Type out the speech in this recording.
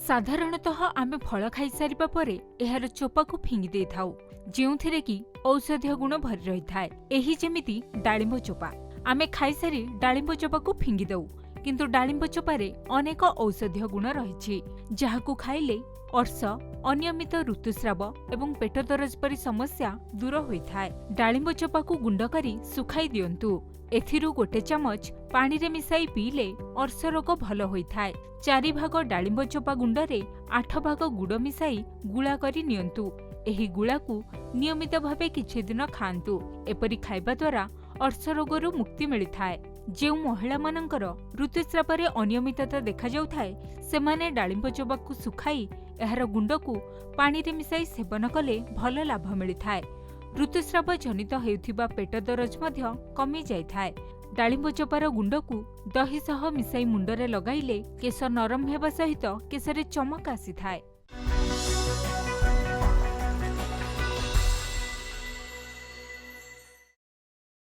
ସାଧାରଣତଃ ଆମେ ଫଳ ଖାଇସାରିବା ପରେ ଏହାର ଚୋପାକୁ ଫିଙ୍ଗି ଦେଇଥାଉ, ଯେଉଁଥିରେ କି ଔଷଧୀୟ ଗୁଣ ଭରି ରହିଥାଏ। ଏହି ଯେମିତି ଡାଳିମ୍ବ ଚୋପା। ଆମେ ଖାଇସାରି ଡାଳିମ୍ବ ଚୋପାକୁ ଫିଙ୍ଗି ଦେଉ, କିନ୍ତୁ ଡାଳିମ୍ବ ଚୋପାରେ ଅନେକ ଔଷଧୀୟ ଗୁଣ ରହିଛି, ଯାହାକୁ ଖାଇଲେ ଅର୍ଶ, ଅନିୟମିତ ଋତୁସ୍ରାବ ଏବଂ ପେଟ ଦରଜ ପରି ସମସ୍ୟା ଦୂର ହୋଇଥାଏ। ଡାଳିମ୍ବ ଚୋପାକୁ ଗୁଣ୍ଡ କରି ଶୁଖାଇ ଦିଅନ୍ତୁ। ଏଥିରୁ ଗୋଟେ ଚାମଚ ପାଣିରେ ମିଶାଇ ପିଇଲେ ଅର୍ଶ ରୋଗ ଭଲ ହୋଇଥାଏ। 4 ଭାଗ ଡାଳିମ୍ବ ଚୋପା ଗୁଣ୍ଡରେ 8 ଭାଗ ଗୁଡ଼ ମିଶାଇ ଗୁଳା କରି ନିଅନ୍ତୁ। ଏହି ଗୁଳାକୁ ନିୟମିତ ଭାବେ କିଛି ଦିନ ଖାଆନ୍ତୁ। ଏପରି ଖାଇବା ଦ୍ୱାରା ଅର୍ଶ ରୋଗରୁ ମୁକ୍ତି ମିଳିଥାଏ। ଯେଉଁ ମହିଳାମାନଙ୍କର ଋତୁସ୍ରାବରେ ଅନିୟମିତତା ଦେଖାଯାଉଥାଏ, ସେମାନେ ଡାଳିମ୍ବ ଚୋପାକୁ ଶୁଖାଇ ଏହାର ଗୁଣ୍ଡକୁ ପାଣିରେ ମିଶାଇ ସେବନ କଲେ ଭଲ ଲାଭ ମିଳିଥାଏ। ଋତୁସ୍ରାବ ଜନିତ ହେଉଥିବା ପେଟ ଦରଜ ମଧ୍ୟ କମିଯାଇଥାଏ। ଡାଳିମ୍ବ ଚୋପାର ଗୁଣ୍ଡକୁ ଦହି ସହ ମିଶାଇ ମୁଣ୍ଡରେ ଲଗାଇଲେ କେଶ ନରମ ହେବା ସହିତ କେଶରେ ଚମକ ଆସିଥାଏ।